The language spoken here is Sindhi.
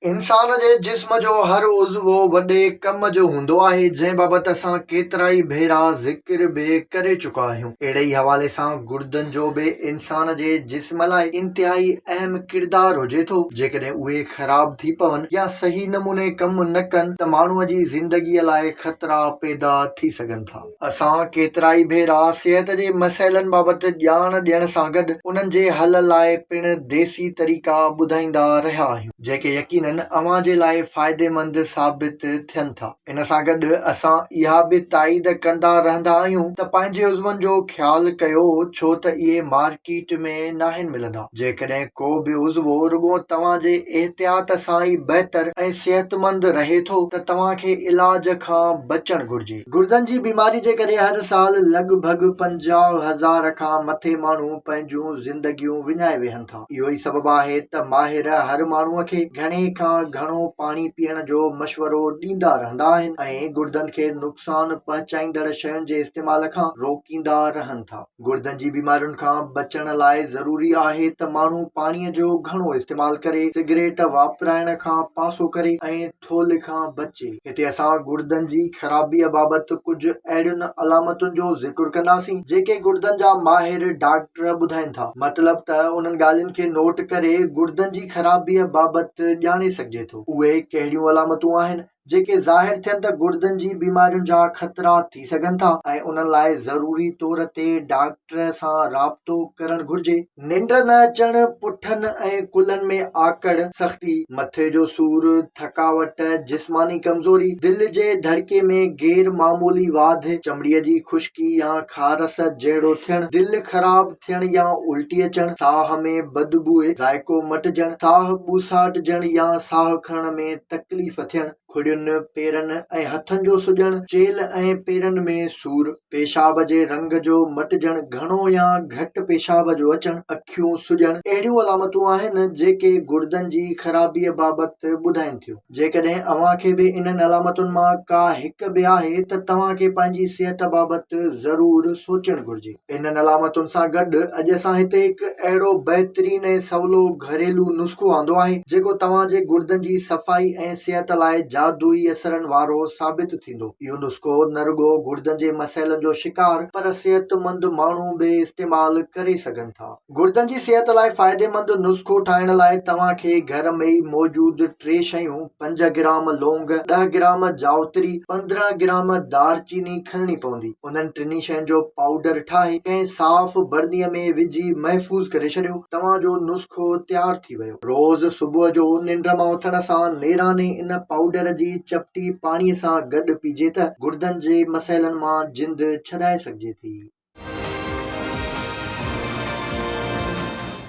انسان جي جسم جو هر عضوو وڏي ڪم جو هوندو آهي، جنهن بابت اسان ڪيترائي ڀيرا ذڪر به ڪري چڪا آهيون. اهڙي ئي حوالي سان گردن جو به انسان جي جسم لاء انتهائي اهم ڪردار هجي ٿو. جيڪڏهن اهي خراب ٿي پون يا صحيح نموني ڪم نه ڪن ته ماڻهوء جي زندگيء لاء خطرا پيدا ٿي سگهن ٿا. اسان ڪيترائي ڀيرا صحت جي مسئلن بابت ڄاڻ ڏيڻ سان گڏ انهن جي حل لاء پڻ ديسي طريقا ٻڌائيندا رهيا آهيون. جيڪي يقينن اوهان جي لاء فائديمند ثابت ٿين ٿا. ان سان گڏ اسان اها به تائيد ڪندا رهندا آهيون ته پنهنجي عضون جو خيال ڪيو ڇو ته اهي مارڪيٽ ۾ ناهن ملندا. جيڪڏهن ڪو به عضوو رڳو توهان جي احتياط سان ئي بهتر ۽ صحتمند رهي ٿو ته توهان کي علاج کان بچڻ گهرجي. گردن جي بيماري جي ڪري هر سال لڳ ڀڳ 50,000 کان مٿي ماڻهو پنهنجون زندگيون وڃائي ويهن ٿا. اهو ئي سبب آهي ته ماهر هر ماڻهوء کي گهڻي کان گهڻو پاڻي پيئڻ جو مشورو ڏيندا رهندا آهن ۽ گڙدن کي نقصان پهچائيندڙ شين جي استعمال کان روڪيندا رهن ٿا. گڙدن جي بيمارين کان بچڻ لاء ضروري آهي ته ماڻهو پاڻي جو گهڻو استعمال ڪري، سگريٽ واپرائڻ کان پاسو ڪري ۽ ٿولهه کان بچي. هتي اسان گڙدن جي خرابيء بابت ڪجهه اهڙين علامتن جو ذڪر ڪنداسين، جيڪي گڙدن جا ماهر ڊاڪٽر ٻڌائين ٿا. مطلب ته انهن ڳالهين کي نوٽ ڪري گڙدن جي خرابيء بابت ڄاڻي سگهجي ٿو. اهي ڪهڙيون علامتون آهن، جيڪي ظاهر ٿين ته گڙدن جي بيمارين جا خطرا ٿي سگهن ٿا ۽ انهن لاء ضروري طور تي ڊاڪٽر سان رابطو ڪرڻ گهرجي. ننڊ نه اچڻ، پٺن ۽ ڪلهن ۾ آڪڙ، سختي، مٿي جو سور، ٿڪاوٽ، جسماني ڪمزوري، دل جي ڌڙڪي ۾ غير معمولي واڌ، چمڙي جي خشڪي يا خارس جهڙو ٿيڻ، دل خراب ٿيڻ يا الٽي اچڻ، ساهه ۾ بدبوء، ذائقو مٽجڻ، ساهه ٻوساٽجڻ يا ساهه کڻڻ ۾ تڪليف ٿيڻ. کڙين، پيرن ۽ هٿن جو سڄڻ، چيلهه ۽ پيرن ۾ سور، پيشاب جي رنگ جو مٽجڻ، گهڻو يا گهٽ پيشاب جو اچڻ، اکيون سڄڻ اهڙيون علامتون آهن جيڪي گڙدن جي خرابيء بابت ٻڌائين ٿيون. جيڪڏهن اوهان کي به انهن علامتن مان ڪا هڪ به آهي ته توهان کي پنهنجي صحت بابت ضرور سوچڻ گهرجي. انهن علامتن سان گڏ اڄ اسان هتي هڪ اهڙو بهترين ۽ سولو گهريلو نسخو آندو آهي جيڪو توهان جي گڙدن جي صفائي ۽ صحت لاء جادوئي اثرن وارو ثابت ٿيندو. اهو نسخو نه رڳو گڙدن جي مسئلن جو شڪار پر صحتمند ماڻهو به استعمال ڪري سگهن ٿا. گڙدن جي صحت لاء فائديمند نسخو ٺاهڻ لاء توهان کي گهر ۾ ئي موجود ٽي شيون پنج گرام لونگ، ڏهه گرام جاوتري، 15 گرام دارچيني کڻڻي پوندي. انهن ٽنهي شين جو پائوڊر ٺاهي ڪنهن صاف برنيء ۾ وجهي محفوظ ڪري ڇڏيو. توهان جو نسخو تيار ٿي ويو. روز صبح جو ننڊ مان اٿڻ سان نيراني ان پائوڊر جي چپٽي پاڻي سان گڏ پيئجي ته گڙدن جي مسئلن مان جند ڇڏائي سگهجي ٿي.